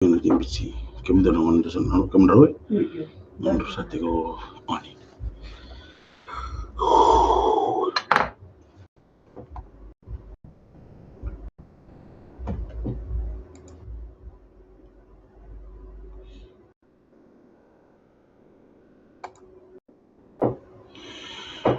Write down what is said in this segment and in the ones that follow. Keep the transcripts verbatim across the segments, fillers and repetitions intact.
Ena T B C. Kemudou na gone sa na kemudrau e. Nodrau sa tiko oni.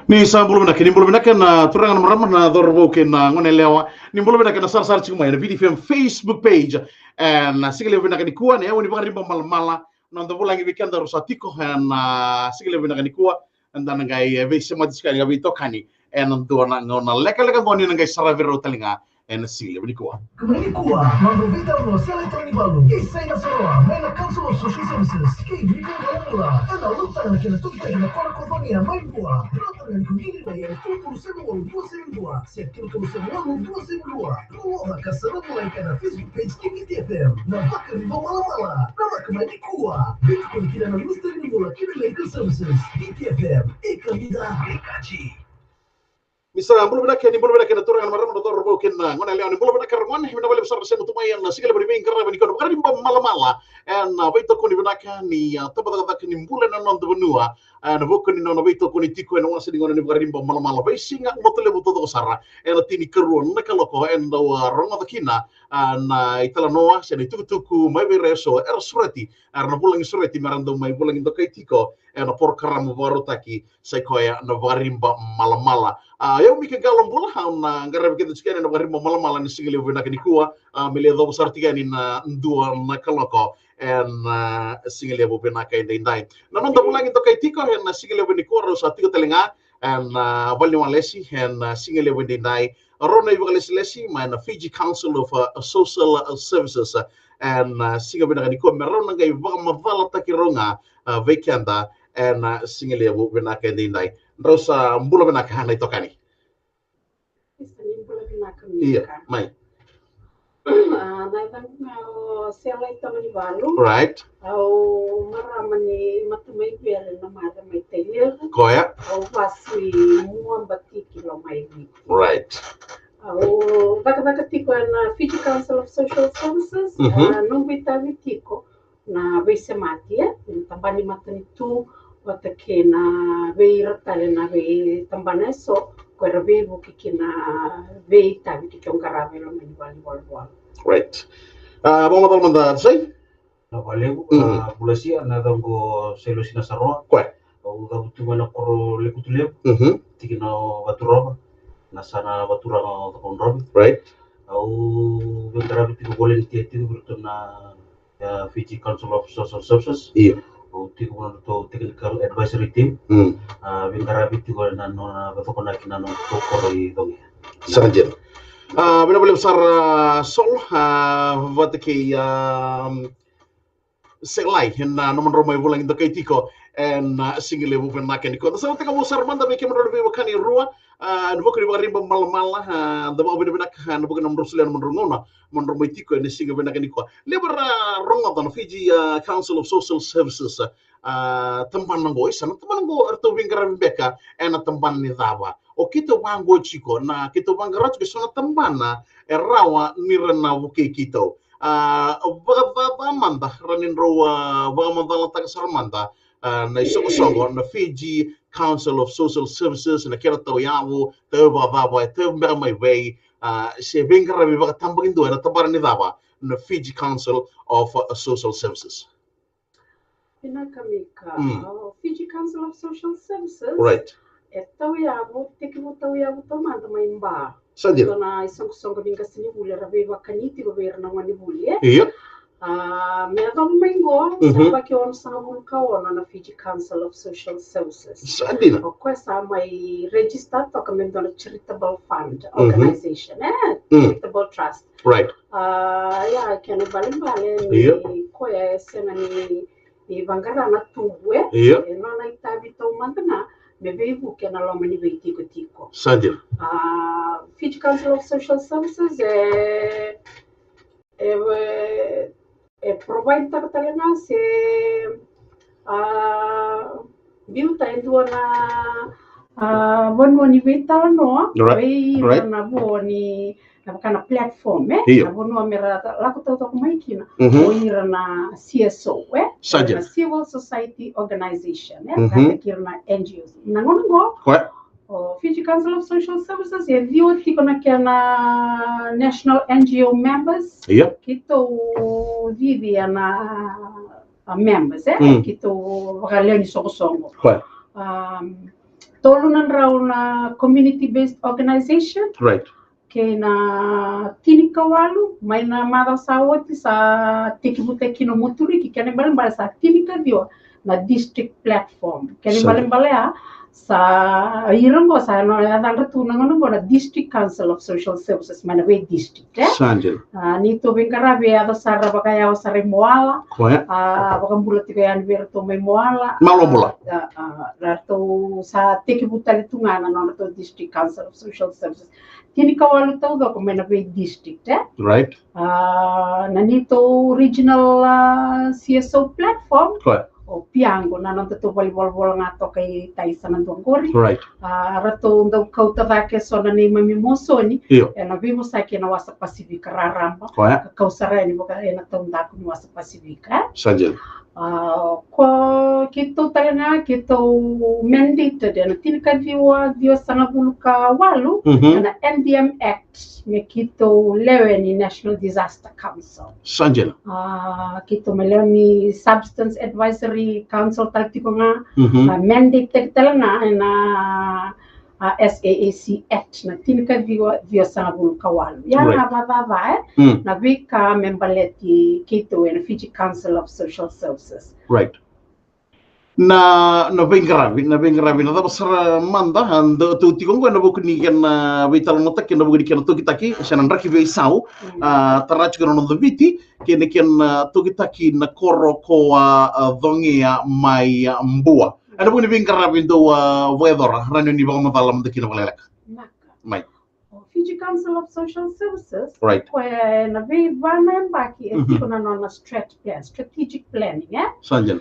Ni sa bula vinaka, ni bula vinaka na turaga na marama, na cauravou kei na gone yalewa. Ni bula vinaka na sarasara tiko mai ena V T F M Facebook page. E na siga levu vinaka nikua, na yau ni Vakariba Malamala. Na noda vulagi vei keda rau sa tiko ena siga levu vinaka nikua. Eda na qai, e, veisemati tiko yani ka veitokani ena dua na gauna lekaleka qo ni na qai saravi rau tale ga ena siga levu nikua. Mai nikua, noda veitalanoa se lai tale ni valu. Isa Nasaroa, mai na Council of Social Services. Kei Vivian Galamula, ena ulutaga na kena tokitaki na koro ko Vania mai Vua. Rota na liku giri mai ena tolu tolu saiva walu dua saiva dua, se tolu tolu saiva walu dua saiva dua. Rogoca ka saravi mai ena Facebook page ni V T F M. Na Vakariba Malamala, na lako mai nikua. Veitokoni kina na Mister Nimula kei na Legal Services. V T F M, e kalica, e kaji. Ni sa bula vinaka, ni bula vinaka na turaga na marama, na cauravou kei na gone yalewa, ni bula vinaka ragone, vinaka vakalevu sara na sema tu mai ena siga levu ni veiqaravi nikua na Vakariba Malamala. Ena veitokoni vinaka ni, a, tabacakacaka ni bula ena noda vanua. A, ena vuku ni nona veitokoni tiko ena wasa ni gauna ni Vakariba Malamala, veisiga Lotulevu taucoko sara. Ena tinikarua na kaloko eda dau, a, rogoca kina, a, na italanoa se na itukutuku mai vei ira eso era sureti, era na vulagi sureti me ra dau mai vulagi dokai tiko ena porokaramu vakarautaki, sai koya na Vakariba Malamala. A, o yau Mika Qalobula, au na qaravi keda tiko yani ena Vakariba Malamala ena siga levu vinaka nikua, a, me lai yacova sara tiko yani na dua na kaloko ena, a, siga levu vinaka edaidai. Na noda vulagi dokai tiko ena siga levu nikua, rau sa tiko tale ga ena, a, valeniwalesi ena, a, siga levu edaidai. Rau na ivakalesilesi mai na Fiji Council of, a, Social Services, a, ena, a, siga vinaka nikua me rau na qai vakamacalataki rau ga, a, vei keda ena, a, siga levu vinaka edaidai. Drau sa bula vinaka na itokani. Isa, ni bula vinaka. Ia, Mika. Mai. A, na yacaqu ga o Sela Itamanivalu. Right. Au marama ni Matumaivere, na mata mai Tailevu. Koya. Au vasu i Muabatiki, Lomaiviti. Right. Au cakacaka tiko ena Fiji Council of Social Services. Mhm. A, noqu itavi tiko na veisemati, e, na tabana ni matanitu, vata kei na vei ira tale na veitabana eso, ko era veivuke ki na veitavi keitou qarava e loma ni valenivolavola. Right. A, vakamacala mada, Sai? Na valevu, mm, a, bula Sia, na yacaqu o Sailosi Nasaroa. Koya. Au cavutu mai na koro Lekutulevu, mhm, tikina o Vaturova, na yasana Vaturova, o Cakaudrove. Right. Au veiqaravi tiko, volunteer tiko vei iratou na e, Fiji Council of Social Services. Io. Au tiko vua na nodratou technical advisory team. Mm. A, veiqaravi tiko ena nona vatokonaki na nodratou koro i Cogia. Sa dina. A, vinaka vakalevu sara, a, Sol, a, vata kei, a, Selai, ena nomudrau mai vulagi dokai tiko ena, a, siga levu vinaka nikua. Da sa na tekivu sara mada vei kemudrau na veiwekani e rua, a, ena vuku ni Vakariba Malamala, a, da vakavinavinaka, a, ena vuku ni nomudrau solia na nomudrau gauna mo drau mai tiko ena siga vinaka nikua. Levu era rogoca na Fiji, a, Council of Social Services, a, tabana qo, isa, na tabana qo eratou veiqaravi beka ena tabana ni cava? O keitou vaqo tiko, na keitou vaqara tiko eso na tabana e rawa ni ra na vukei keitou. A, vakacaca mada, rawa ni drau, a, vakamacalataka sara mada, a, na isoqosoqo na Fiji Council of Social Services, na kena tauyavu, tauyavu vakacava, e tauyavu beka mai vei, a, se veiqaravi vakatabakidua ena tabana ni cava na Fiji Council of, uh, Social Services. Vinaka Mika. Mm. O Fiji Council of Social Services. Right. E tauyavu, tekivu tauyavu taumada mai Ba. Sa dina. Dua na isoqosoqo ni qasenivuli era veivakani tiko vei ira na gonevuli, e? Io. A, me yacova mai qo, mhm, sa yabaki onosagavulu ka ono na Fiji Council of Social Services. Sa dina. O koya sa mai register toka me dua na charitable fund, mhm, organization, e? Mm. Charitable trust. Right. A, ia, kena ibalebale ni, io, koya e sega ni, ni vaqara na tubu, e? Io. E nona itavi taumada ga me veivuke ena loma ni veitikotiko. Sa dina. A, Fiji Council of Social Services, e, e, e provide taka tale ga se, a, biuta e dua na, a, vanua ni veitalanoa, right, vei ira, right, na vo ni na vaka na platform, e? Io. Na vanua me ra lako taucoko mai kina. Mhm. O ira na C S O, e? Sa dina. Na civil society organization, e? Mhm. Vaka kei ira na N G Os. Na gauna qo, o Fiji Council of Social Services, e ciwa tiko na kena national N G O members. Io. Keitou cici na, a, members, e? Mm. Keitou vakalewe ni soqosoqo. Um, tolu na drau na community-based organization. Right. Kei na tinikawalu, mai na macawa sa oti sa tekivutaki kina o Moturiki, kena ibalebale sa tinikaciwa na district platform. Kena ibalebale ya, sa ira qo sa na yacadra tu na gauna qo na District Council of Social Services, mai na vei district, e? Sa dina. A, neitou veiqaravi e yaco sara vakayawa sara i Moala. Koya. A, vakabula tiko yani vei iratou mai Moala. Malo bula. A, a, ratou sa tekivu tale tu ga na nodratou District Council of Social Services. Tinikawalu taucoko mai na vei district, e? Right. A, na neitou regional, a, C S O platform. Koya. O Piago, na nodatou valenivolavola ga toka i tai sa na dua qori. Right. A, ratou dau kauta cake eso na neimami mosoni. Io. Ena veivosaki ena wasa Pasifika raraba. Koya. Ka kau sara yani vaka ena taudaku ni wasa Pasifika, e? Sa dina. A, ko keitou tale ga, keitou mandated ena tinikaciwa ciwasagavulu ka walu, mhm, ena N D M Act, me keitou lewe ni National Disaster Council. Sa dina. A, keitou mai lewe ni Substance Advisory Council tale tiko ga, mhm, a, mandate-taki tale ga ena, a, S A A C Act na tinikaciwa ciwasagavulu ka walu. Ia, right, na vakacaca, e? Mm. Na veika me baleti keitou ena Fiji Council of Social Services. Right. Na, na veiqaravi, na veiqaravi, na cava sara mada, a, dau tiko qo ena vuku ni kena veitalanoataki, ena vuku ni kena tokitaki, se na draki veisau, mm, a, tara tiko na noda Viti, kei na kena, a, tokitaki na koro ko a, a, Cogea mai, a, Bua. Ena vuku ni veiqaravi dau, a, vakayacora, rawa ni vakamacala mada kina vakalekaleka. Naka. Mai. O Fiji Council of Social Services, right, koya ena veiva na yabaki e, mhm, tiko na nona strat plan, strategic planning, e? Sa dina.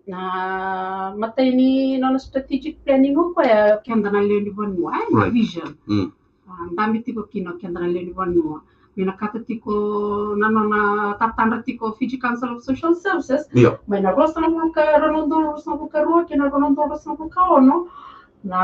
Na imatai ni nona strategic planning o koya, keda na lewe ni vanua, e? Right. Vision. Mm. A, dabe tiko kina o keda na lewe ni vanua. Me na kata tiko na nona tatadra tiko Fiji Council of Social Services. Io. Mai na ruasagavulu ka, rua na udolu ruasagavulu ka rua kei na rua na udolu ruasagavulu ka ono. Na,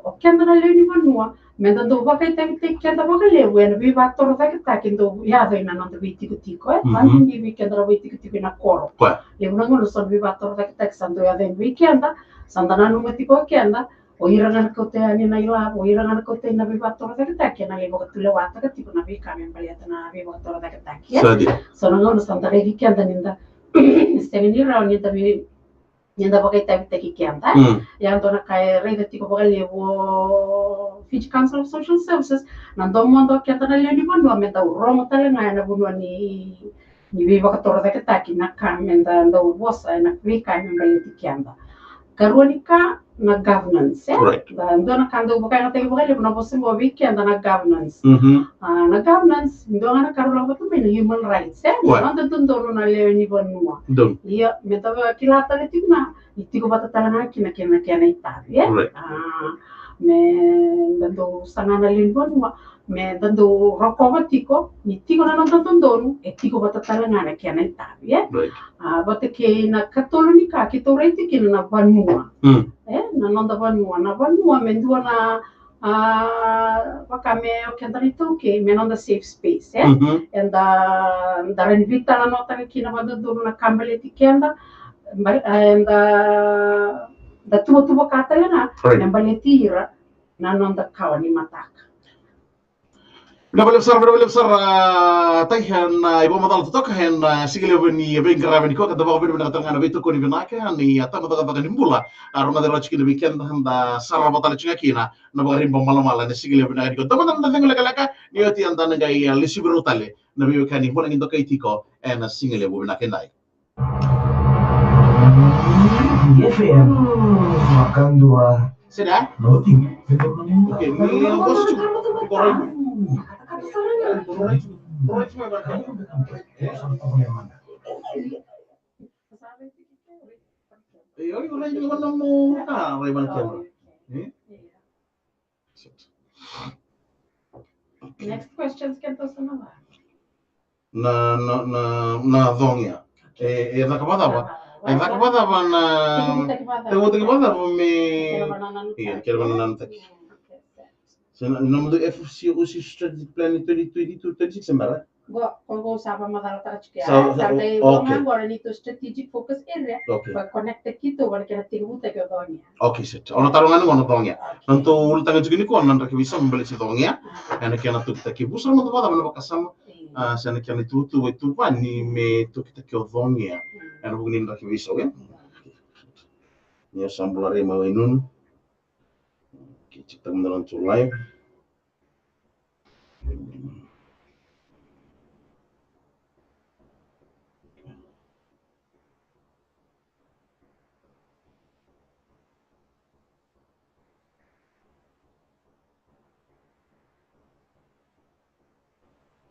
o keda na lewe ni vanua, meda dau vakaitavitaki keda vakalevu ena veivakatorocaketaki dau yaco ena noda veitikotiko, e? Mhm. Vakabibi vei keda na veitikotiko ena koro. Koya. Levu na gauna so na veivakatorocaketaki sa dau yaco yani vei keda, sa da nanuma tiko o keda, o ira ga na kauta yani na ilavo, o ira ga na kauta yani na veivakatorocaketaki, ena lai vakatulewataka tiko na veika me baleta na veivakatorocaketaki, e? Sa dina. So na gauna sa da raici keda ni da sega ni rawa ni da vei ni da vakaitavitaki keda. Mm. Ia dua na ka e raica tiko vakalevu o Fiji Council of Social Services, na domoda o keda na lewe ni vanua me dau rogo tale ga ena vanua ni, ni veivakatorocaketaki na ka me da dau vosa ena veika me baleti keda. Karua ni ka na governance, e? Right. Da, dua na ka dau vakayagataki vakalevu na vosa qo vei keda na governance. Mhm. A, na governance, dua ga na ka rau lako vata mai na human rights, e? Right. Noda dodonu na lewe ni vanua. Donu. Ia, me da kila tale tiko na, ni tiko vata tale ga kina kei na kena itavi, e? Right. A, me da dau saga na lewe ni vanua, me da dau rokova tiko, ni tiko na noda dodonu, e tiko vata tale ga na kena itavi, e? Right. A, vata kei na katolu ni ka, keitou raici kina na vanua. Mm. E, na noda vanua, na vanua me dua na, a, vaka me o keda na iTaukei, me noda safe space, e? Mhm. Eda, da rawa ni veitalanoataka kina vakadodonu na ka baleti keda, ba-, eda, da tuvatuvaka tale ga, right, me baleti ira na noda kawa ni mataka. Vinaka vakalevu sara, vinaka vakalevu sara, a, Tai, ena, a, ivakamacala totoka, ena, a, sigalevu ni veiqaravi nikua, ka da vakavinavinaka tale ga na veitokoni vinaka ni, a, tabacakacaka ni bula, a, rogoci rawa tiko kina vei keda, da sarava tale tiko ga kina na vakariba malamala ena sigalevu vinaka nikua. Dua mada na cegu lekaleka, ni oti eda na qai, a, lesuvi rau tale na veiwekani vulagi dokai tiko ena sigalevu vinaka edai. F M makadua. Sira? Noti. Okay, ni yang bos tu. Korai. Korai. Eh, oi, korai ni mana mo ka, rai mana kemra. Eh? Set. Okay. Na, na, na, na cogia. E, e caka vacava? E caka vacava na, tekivutaki vacava me, ia, kere vana nanutaki. Se na, na mudu F C O C strategic plan twenty twenty-two twenty-six e mera? Go, ko go sa va macala tara tiko ya. Sa, sa, sa dai okay. Go na go na neitou strategic focus area. Okay. Ko connect keitou vata kei na tekivutaki o cogia. Okay, set. O na taro ga ni go na cogia. Okay. Na tou ulutaga tiko ni ko na draki veisau me baleti cogia. Ena kena tukitaki vusa na mada vacava na vakasama. Io. A, se na kena ituvatuva e tuvani me tukitaki o cogia. Io. Ena vuku ni draki veisau, e? Io. Ni o sa bula rei mai Wainunu. Okay, check taka mada na tou live.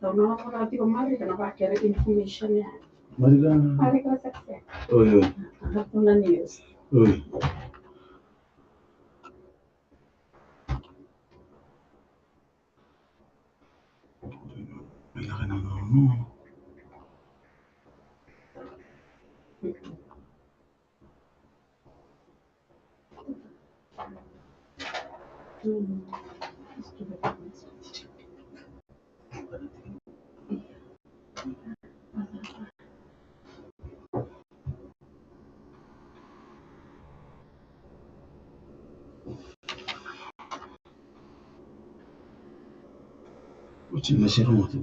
Tau na lako tiko Marika na vakere information ya. Marika. Marika Sakse. Oi, oi. Ratou na news. Oi. Mai lako na nono. Oti na sere oti.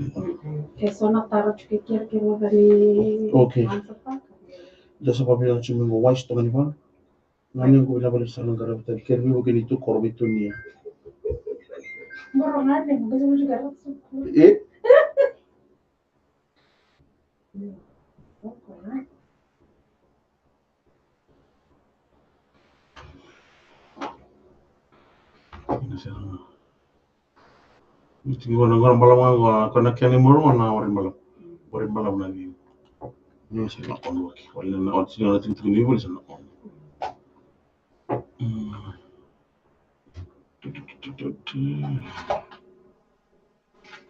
E so na taro tiko kere kere vani. Okay. Answer pa. Da sa vavina tiko me go wise toka ni vana. Ngani ko ina vale sa na qaravi tale kere ni vuke ni tu koro mi tu ni. Moro ngani ko sa vuke qaravi. E? Iti ni gona gona balavu ga gona, ko na kena i maru gona wari balavu. Wari balavu na ni. Ni sa na kono waki. Wali na oti na tiki tiki ni wali sa na kono. Mm.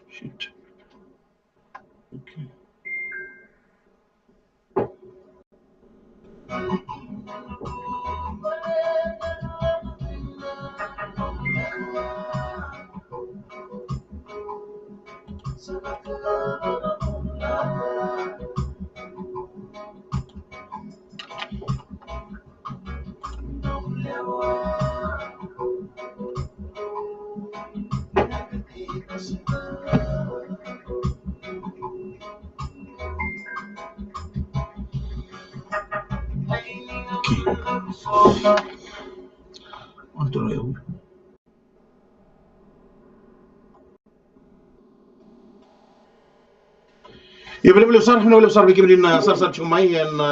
Shit. Okay. Ia, vinaka vakalevu sara, vinaka vakalevu sara vei kemuni na sarasara tiko mai ena,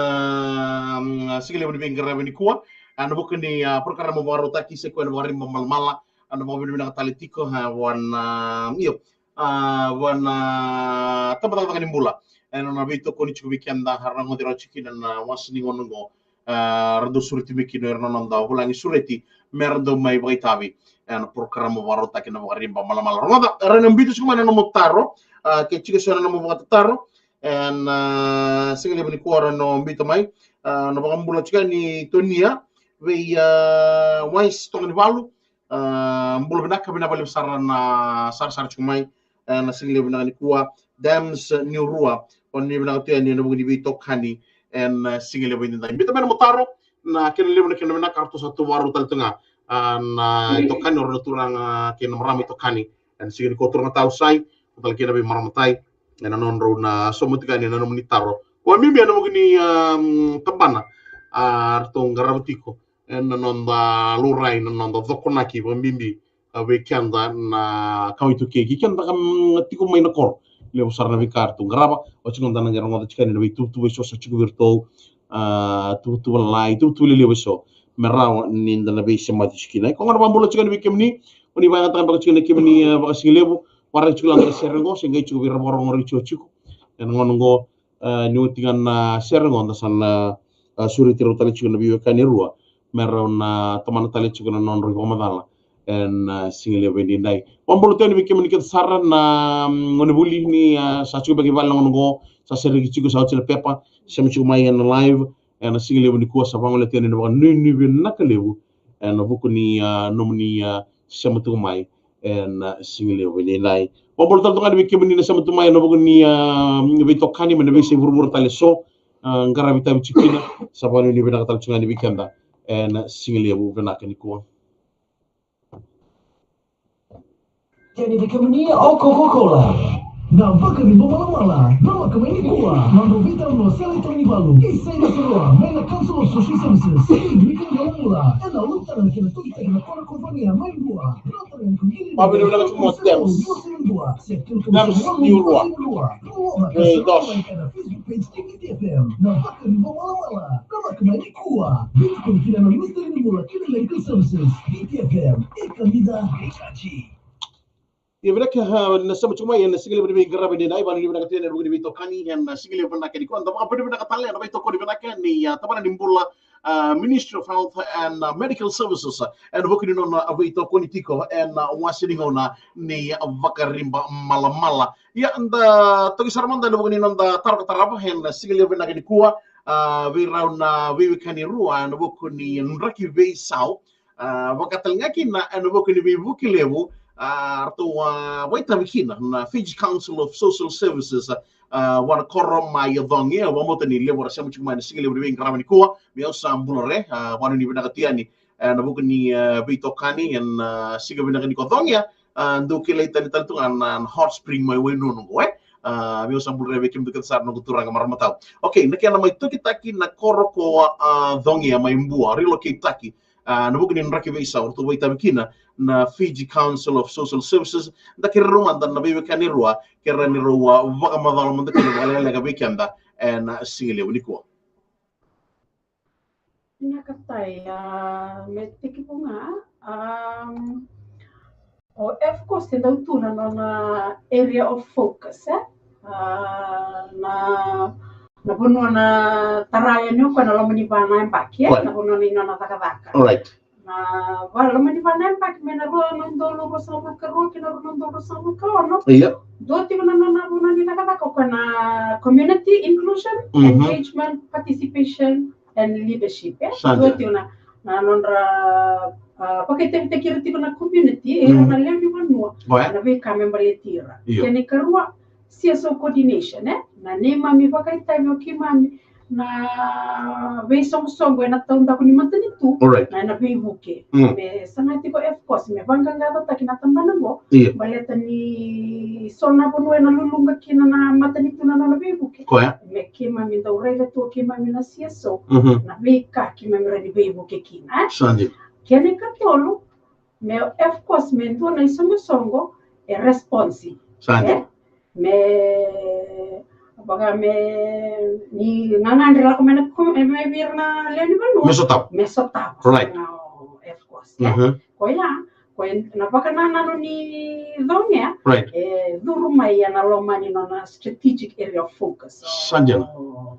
a, siga levu ni veiqaravi nikua. A, ena vuku ni, a, porokaramu vakarautaki se koya na Vakariba Malamala. A, na vakavinavinaka tale tiko, a, vua na, io, a, vua na tabacakacaka ni bula. Ena nona veitokoni tiko vei keda, era na gone rawa tiko kina na wasa ni gauna oqo. A, ra dau sureti mai kina o ira na noda vulagi sureti me ra dau mai vakaitavi ena porokaramu vakarautaki na Vakariba Malamala. Rogoca, era na biuta tiko mai na nomu taro, a, ke tiko eso na nomu vakatataro ena, a, siga levu nikua era na biuta mai, a, na vakabula tiko ni Tonia vei, a, Wise Tokanivalu. A, bula vinaka, vinaka vakalevu sara na sarasara tiko mai, e, na siga levu vinaka nikua. Dams Niurua, o ni vinaka tu yani ena vuku ni veitokani ena, e, siga levu edaidai. Biuta mai na nomu taro, na kena levu na kena vinaka, ratou sa tu vakarau tale tu ga. A, na itokani, o ira na turaga kei na marama itokani ena siga nikua, turaga Tausai, o tale kei na veimarama tai, ena nodrau na sauma tiko yani na nomuni taro. Vakabibi ena vuku ni, a, tabana, a, ratou qarava tiko ena noda laurai, na noda cokonaki vakabibi, a, vei keda na kawa iTaukei kei keda ka, mm, tiko mai na koro. Levu sara na veika ratou qarava, oti ga da na qai rogoca tiko yani na veituvatuva eso sa tiko vei iratou, a, tuvatuva lalai, tuvatuva lelevu eso me rawa ni da na veisemati tiko kina. Iko ga na vakabula tiko yani vei kemuni, o ni vakayagataka beka tiko na kemuni, e, vakasigalevu, vakaraici tiko na sere oqo, se qai tiko vei ira vakarorogo tiko tiko ena gauna oqo. A, ni oti ga na sere oqo da sa na, a, sureti rau tale tiko na veiwekani e rua me rau na tomana tale tiko na nodrau ivakamacala ena siga levu edaidai. Vakabula tale yani vei kemuni kece sara na, mm, gonevuli ni, ah, sa tiko beka i vale na gauna oqo, sa sereki tiko, sa oti na pepa, sema tiko mai ena live ena siga levu nikua. Sa vagolea tale yani na vakanuinui vinaka levu ena vuku ni, ah, nomuni, ah, sema tiko mai ena siga levu edaidai. Vakabula tale tu ga yani vei kemuni na sema tu mai ena vuku ni, ah, veitokani mai na veiyasai vuravura tale eso, ah, qaravi tavi tiko kina. Sa vakanuinui vinaka tale tu ga yani vei keda ena siga levu vinaka nikua. Kena vei kemuni o Coca-Cola. Na Vakariba Malamala, na lako mai nikua. Nodra veitalanoa sele tale ni valu. Isai Nasarua mai na Council of Social Services. Mika Galamula. Ena ulutaga na kena tokitaki na koro ko Vania mai Bua. Vavinavinaka tiko mo Stems. Stems Niurua. E, dos. Na Vakariba Malamala, na lako mai nikua. Veitukuni kina na Mister Niurua kei na Legal Services. V T F M, e kamida, e kaji. Ia vinaka, ah, na sema tiko mai ena siga levu ni veiqaravi edaidai, vakanuinui vinaka tale ena vuku ni veitokani ena siga levu vinaka nikua. Da vakavinavinaka tale ena veitokoni vinaka ni, ah, tabana ni bula, ah, Ministry of Health and, ah, Medical Services, ah, ena vuku ni nona, ah, veitokoni tiko ena, ah, wase ni gauna ni, ah, Vakariba Malamala. Ia da toki sara mada ena vuku ni noda taro ka tarava ena siga levu vinaka nikua, ah, vei rau na veiwekani rua ena vuku ni draki veisau. Ah, vaka tale ga kina ena vuku ni veivuke levu, ah, ratou, ah, vakaitavi kina na Fiji Council of Social Services, ah, vua na koro mai Cogia. Au vakabauta ni levu era sema tiko mai ena siga levu ni veiqaravi nikua. Me au sa bula re, ah, vakanuinui vinaka tu yani ena vuku ni, ah, veitokani ena, ah, siga vinaka nikua Cogia. Ah, dou kilai tani tale tu ga na, na hot spring mai Wainunu qo, e. Ah, me au sa bula re vei kemudou kece sara noqu turaga marama tau. Okay, na kena mai tokitaki na koro ko, ah, Cogia mai Bua, relocate taki. Ah, na vuku ni draki veisau, ratou vakaitavi kina na Fiji Council of Social Services. Da kerei rau mada na veiwekani rua, kerea ni rau, ah, vakamacala mada kina vakalekaleka vei keda ena siga levu nikua. Vinaka Tai, ah, me tekivu ga, ah, o F course e dau tu na nona area of focus, e? Ah, na, na vanua na tara yani o koya na loma ni va na yabaki, e? Right. Na vanua ni nona cakacaka. Right. Na va, loma ni va na yabaki, mai na rua na udolu ruasagavulu ka rua kei na rua na udolu ruasagavulu ka ono. Ia. Dua tiko na nona vanua ni cakacaka o koya na community inclusion, mhm, engagement, participation, and leadership, e? Sa dina. Dua tiko na, na nodra, ah, vakaitavitaki ira tiko na community, ira, mm, na lewe ni vanua, oya, na veika me baleti ira. Io. Kena ikarua, C S O coordination, e? Na neimami vakaitavi o keimami na veisoqosoqo ena taudaku ni matanitu, alright, na, ena veivuke. Mm. Me saga tiko F course, me vaqaqacotaki na tabana qo, io, baleta ni so na vanua ena luluqa kina na matanitu na nona veivuke. Koya. Me keimami dau raica tu o keimami na C S O, mhm, na veika keimami rawa ni veivuke kina, e? Sa dina. Kena ikatolu, me, of course, me dua na isoqosoqo e response. Sa dina. E? Me, vaka me, ni gagadre lako mai na ku-, me vei ira na lewe ni vanua. Me sotava. Me sotava. Right. Na, of course, e? Mhm. Koya, koya na vakanananu ni Cogia, right, e curu mai ena loma ni nona strategic area of focus. Sa dina. O,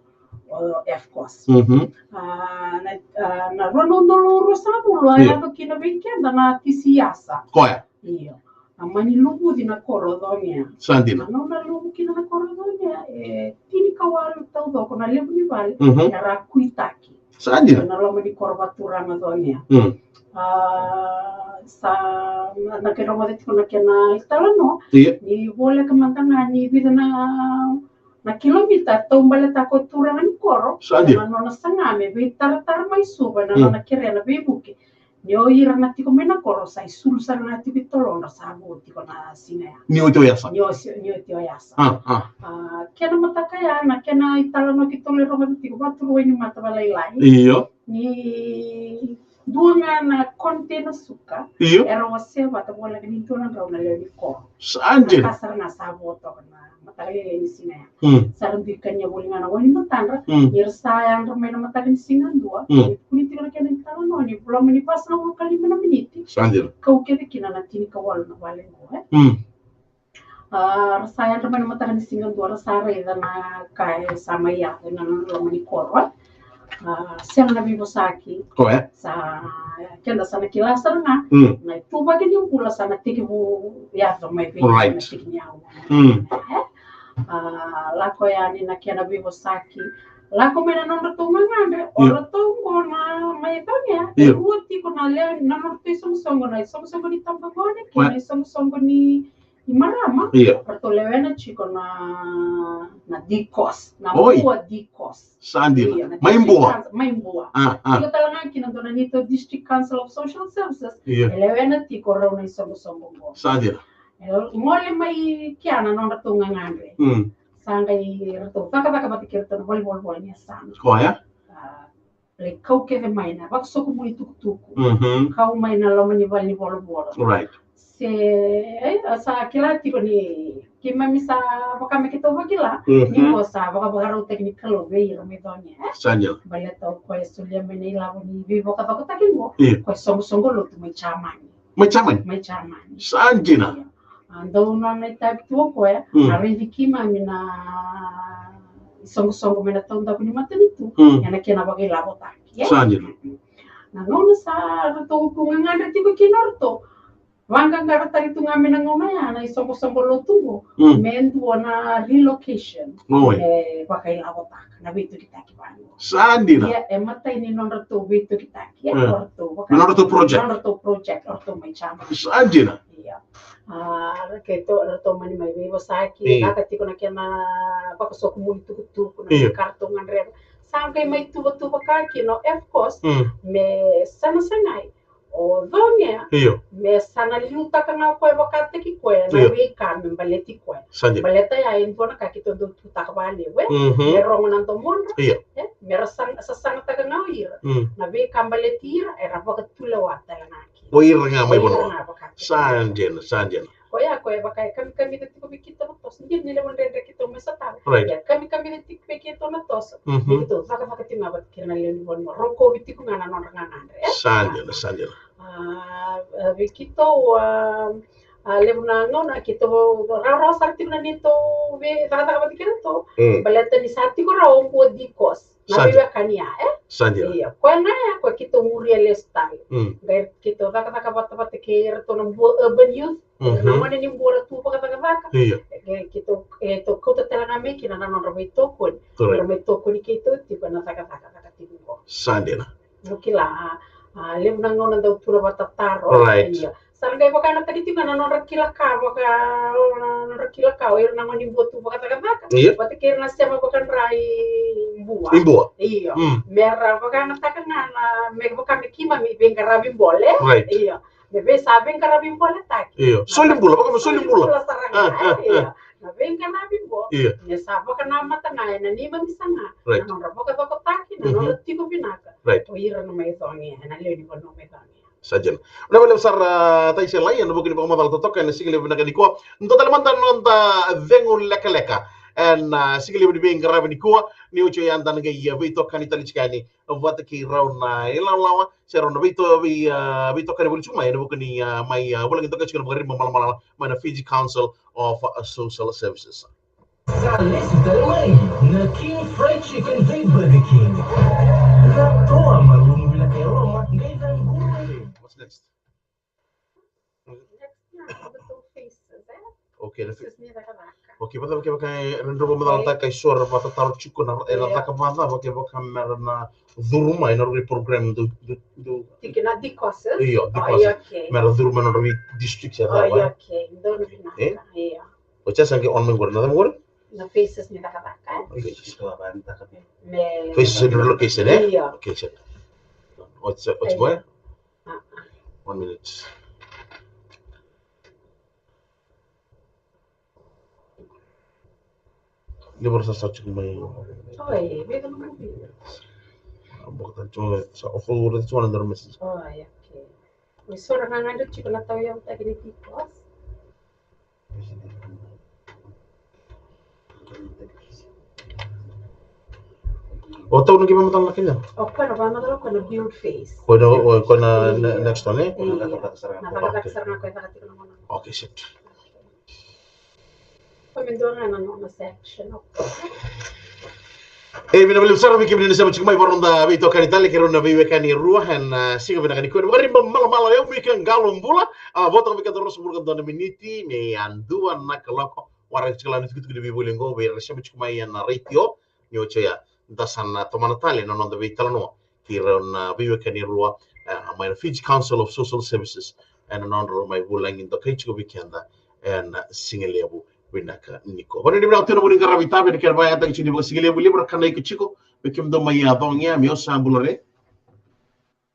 o, of course. Mhm. Ah, na, ah, na rua na udolu ruasagavulu, e, a yaco kina vei keda na T C Yasa. Koya. Io. A mani luvuci na koro o Cogia. Sa dina. Na nona luvu kina na koro o Cogia, e tinikawalu taucoko na levu ni vale, mhm, era kuitaki. Sa dina. Ena loma ni koro vakaturaga o Cogia. Mm. Ah, sa, na, na kena rogoca tiko na kena italanoa. Ia. Ni voleka mada ga ni vica na, na kilomita taubaletaka o turaga ni koro. Sa dina. Na nona saga me veitaratara mai Suva, na, mm, nona kerea na veivuke. Ni o ira na tiko mai na koro sa isulu sara ga tiko i tolodra sa vo tiko na siga ya. Ni oti o Yasa. Ni o si-, ni oti o Yasa. Ah, ah. Ah, kena mataka ya, na kena italanoa keitou lai rogoca tiko, vakaturu wainimata vakalailai. Io. Ni dua ga na container suka, io, era wasea vata voleka ni dua na drau na lewe ni koro. Sa dina. Na ka sara ga sa vo toka na mataka lailai ni siga ya. Mm. Sa ra dui kania voli ga na wainimatadra, mm, ni ra sa yadra mai na mataka ni siga dua. Mm. Ni tukuni tiko na kena italanoa ni loma ni vasagavulu ka lima na miniti. Sa dina. Kau kece kina na tinikawalu na vale qo, e? Mm. Ah, ra sa yadra mai na mataka ni siga dua, ra sa raica na ka e sa mai yaco ena loma ni koro, e? A, sega na veivosaki. Koya. Sa, keda sa na kila sara ga. Mm. Na ituvaki ni bula sa na tekivu yaco mai vei, right, na tiki ni aua. Mm. E? A, lako yani na kena veivosaki. Lako mai na nodratou gagadre, o, io, ratou qo na mai Vania. Io. E rua tiko na lewe, na nodratou isoqosoqo, na isoqosoqo ni tabagone, kei, oi, na isoqosoqo ni, ni marama. Io. Ratou lewena tiko na, na DCOSS, na, oi, Bua DCOSS. Sa dina. Io, na mai District Bua. Council, mai Bua. A, a. Tiko tale ga kina dua na neitou District Council of Social Services. Io. E lewena tiko rau na isoqosoqo qo. Sa dina. E gole mai kea na nodratou gagadre. Mm. Sa qai ratou cakacaka vata kei ratou na valenivolavola ni yasana. Koya. A, lai kau kece mai na vakasokumuni tukutuku. Mhm. Kau mai na loma ni valenivolavola. Right. Se, e, sa kila tiko ni keimami sa vaka me keitou vakila, mhm, ni qo sa vakavakarautaki ni Kalou vei ira mai Vania, e? Sa dina. Baleta o koya e solia mai na ilavo ni veivakacokotaki qo, io, o koya e soqosoqo lotu mai Jamani. Mai Jamani? Mai Jamani. Sa dina. Io. A, dau nona itavi tu o koya, mm, a raici keimami na isoqosoqo mai na taudaku ni matanitu, mm, ena kena vakailavotaki, e? Sa dina. Na gauna sa ratou tu gagadre tiko kina o ratou, vaqaqara tale tu ga mai na gauna ya na isoqosoqo lotu qo, mm, me dua na relocation, oi, me vakailavotaka na veitokitaki vaqo. Sa dina. Ia, e matai ni nodratou veitokitaki, ia, mm, o ratou vaka, na nodratou project, nodratou project, o ratou mai Jamani. Sa dina. Ia. A, ra keitou, ratou mani mai veivosaki, io, caka tiko na kena vakasokumuni tukutuku, na, io, ka ratou gadreva. Sa qai mai tuvatuva ka kina, of course, mm, me sanasagai o Coge, io, me sa na liutaka ga o koya vakataki koya na, io, veika me baleti koya. Sa dina. Baleta ya e dua na ka keitou dau tutaka vakalevu, e? Mhm. Me rogo na domodra, io, e? Me ra sa-, sasagataka ga o ira, mm, na veika baleti ira, era vakatulewa tale ga kina. O ira ga mai vanua. O ira ga vakataki. Sa dina, sa dina. Koya, koya vaka e kamikamica tiko vei keitou na toso. Dina ni levu na dredre keitou mai sotava. Right. Ia, kamikamica tiko vei keitou na toso. Mhm. Ni keitou cakacaka tiko ga vata kei ira na lewe ni vanua. Rokovi tiko ga na nodra gagadre, e? Sa dina, sa dina. A, a, vei keitou, a, a, levu na gauna keitou rawarawa sara tiko na neitou veicakacaka vata kei iratou. Mm. Baleta ni sa tiko rawa o Bua DCOSS. Na, sa dina, veiwekani ya, e? Sa dina. Ia, koya ga ya, koya keitou muria lesu tale. Mm. Qai keitou cakacaka vatavata kei iratou na Bua Urban Youth, mhm, na gone ni Bua ra tu vakacakacaka. Ia. E, keitou, keitou kauta tale ga mai kina na nodra veitokoni. Correct. Era mai tokoni keitou tiko ena cakacaka, caka tiko qo. Sa dina. O kila, a, a, levu na gauna dau tu na vakatataro. Right. Ia. Sa ra qai vakayagataki tiko na nodra kila ka, vaka, na nodra kila ka o ira na gone ni Bua tu vakacakacaka. Io. Vata kei ira na sema vakadra i Bua. I Bua. Io. Mm. Me ra vakayagataka ga na, me vaka me keimami veiqaravi bole. Right. Io. Me vei sa veiqaravi boletaki. Io. Na solibula, vaka me solibula. Solibula sara ga, a, a, e, a. Io. Na veiqaravi qo. Io. Me sa vakanamata ga ena neimami saga. Right. Na nodra vakacokotaki, na, mhm, nodra tiko vinaka. Right. O ira na mai Coge, na lewe ni vanua mai Coge. Sa dina. Vinaka vakalevu sara, a, Taiselai, ena vuku ni vakamacala totoka ena sigalevu vinaka nikua. Dua tale mada na noda cegu lekaleka ena, a, sigalevu ni veiqaravi nikua, ni oti oya eda na qai, a, veitokani tale tiko yani vata kei rau na ilawalawa se rau na veito-, vei, a, veitokani voli tiko mai ena vuku ni, a, mai, a, vulagi toka tiko na vakaririba malamalama mai na Fiji Council of, a, Social Services. Sa lesu tale mai na King Fried Chicken vei Burger King. Na toa malumu vinaka e loma, qai caquru. What's next? Next na nodratou faces, e? Okay, na fa-, faces ni cakacaka. Okay, vata, vata, vata, e, ra dau vakamacalataka e so era vakatataro tiko na, era, io, caka vakacava, vata, vata, me ra na curu mai na rui program do, do, do. Tiki na DCOSS? Io, oh, DCOSS. Io, okay. Me ra curu mai na rui district se cava. Oh, io, okay. Donu vinaka. E? Io. O cei sa qai on mai qori? Na cava qori? Na faces ni cakacaka, e? Okay. Faces ni cakacaka. Me faces ni relocation, e? Io. Okay, check. What's, what's going? Ah, ah. One minute. Ni vara sa sa tiko mai. Oi, vei ka nomu vei. Boka tale tiko sa o forward tiko na dara message. Oi, okay. Oi, so ra gagadre tiko na tauyavutaki ni DCOSS. O tau na qai vakamacala na kena? O koya na vakamacala, o koya na build phase. Koya na, o koya na, io, ne-, next one, e? Io. Na cakacaka sara ga koya e caka tiko na gauna. Okay, set. Koya me dua ga na nona section, okay. E, vinaka vakalevu sara vei kemuni na sema tiko mai, vakarau da veitokani tale kei rau na veiwekani e rua ena, ah, siga vinaka nikua. Vakariba malamala, o yau Mika Qalo Bula. Ah, vo toka vei keda ruasagavulu ka dua na miniti me yadua na kaloko. Waraki tiko la na tukutuku ni veivoli oqo vei ira na sema tiko mai ena retio. Ni oti oya, da sa na tomana tale na noda veitalanoa kei rau na veiwekani e rua, ah, mai na Fiji Council of Social Services, ena nodrau mai vulagi dokai tiko vei keda ena sigalevu vinaka nikua. Vanuinui vinaka tu na vuni qaravi tavi ena kena vakayagataki tiko ni vakasigalevu levu ra kana iko tiko. Vei kemudou mai Yacogia, me o sa bula re.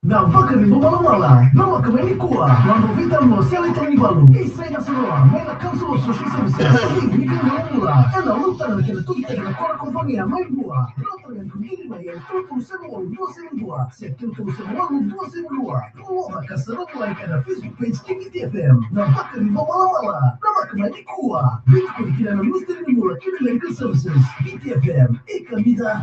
Na Vakariba Malamala, na waka mai nikua, na noda veitalanoa sele tale ni valu. Isai Nasarua, mai na Council of Social Services, ni Mika Qalo Bula, ena ulutaga na kena tugitaki na koro ko Yacogia mai Vua. Rauta na kudini mai e tolu tolu saiva walu dua saiva dua, se tolu tolu saiva walu dua saiva dua. Loca ka sara mai ena Facebook page ni V T F M. Na Vakariba Malamala, na waka mai nikua. Veitukuni kina na Ministry ni Bula kei na Legal Services, V T F M. Ika ni da.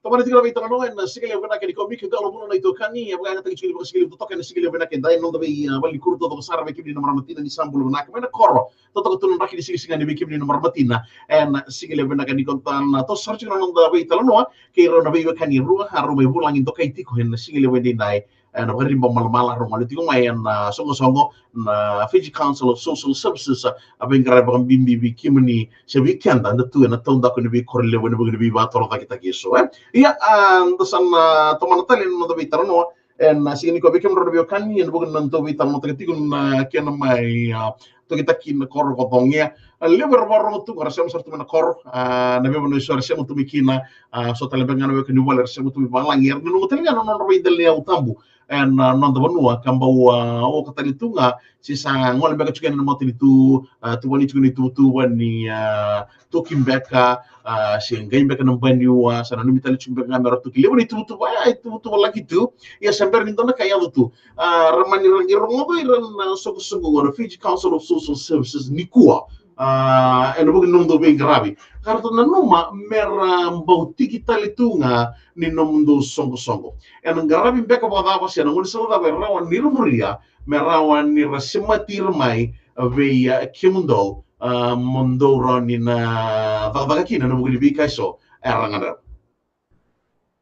Tomana tiko na veitalanoa ena sigalevu vinaka nikua, Mika Qalo Bula na itokani, e vakayagataki tiko ni vakasigalevu totoka ena sigalevu vinaka edai, ena noda vei, ah, valenikuro taucoko sara vei kemuni na marama tina, ni sa bula vinaka mai na koro totoka tu na draki ni sigasigani vei kemuni na marama tina. Ena sigalevu vinaka nikua da na toso sara tiko na noda veitalanoa kei rau na veiwekani e rua, a rau mai vulagi dokai tiko ena sigalevu edaidai, ena Vakariba Malamala, rau gole tiko mai ena, ah, soqosoqo na Fiji Council of Social Services, ah, a veiqaravi vakabibi vei kemuni se vei keda da tu ena taudaku ni veikoro levu ena vuku ni veivatorocaketaki eso, e. Ia, ah, da sa na, ah, tomana tale na noda veitalanoa ena, ah, siga nikua vei kemudrau na veiwekani, ena vuku ni nodatou veitalanoataka tiko na kena mai, ah, tugitaki na koro ko Yacogia. Ah, levu era vakarorogo tu ga, ra sema sara tu mai na koro, ah, na veivanua eso era sema tu mai kina, ah, so tale beka ga na weka ni vale era sema tu mai valagi, era nanuma tale ga na nodra veidela ni yau tabu ena, ah, noda vanua, ka bau, ah, oka tale tu ga se sa gole beka tiko yani na matanitu, ah, tuvani tiko na ituvatuva ni, ah, toki beka, ah, se qai beka na baniua, sa nanumi tale tiko beka ga me ra toki. Levu na ituvatuva, ah, ituvatuva laki tu. Ia se bera ni dua na ka e yaco tu, ah, ra mani ra qai rogoca ira na soqosoqo qo na Fiji Council of Social Services nikua, ah, ena vuku ni nomudou veiqaravi, ka ratou nanuma me ra bau tiki tale tu ga ni nomudou soqosoqo. Ena qaravi beka vakacava se na gaunisala cava e rawa ni ra muria me rawa ni ra semati ira mai vei, ah, kemudou, ah, mo dou rawa ni na cakacaka kina ena vuku ni veika eso era gadreva.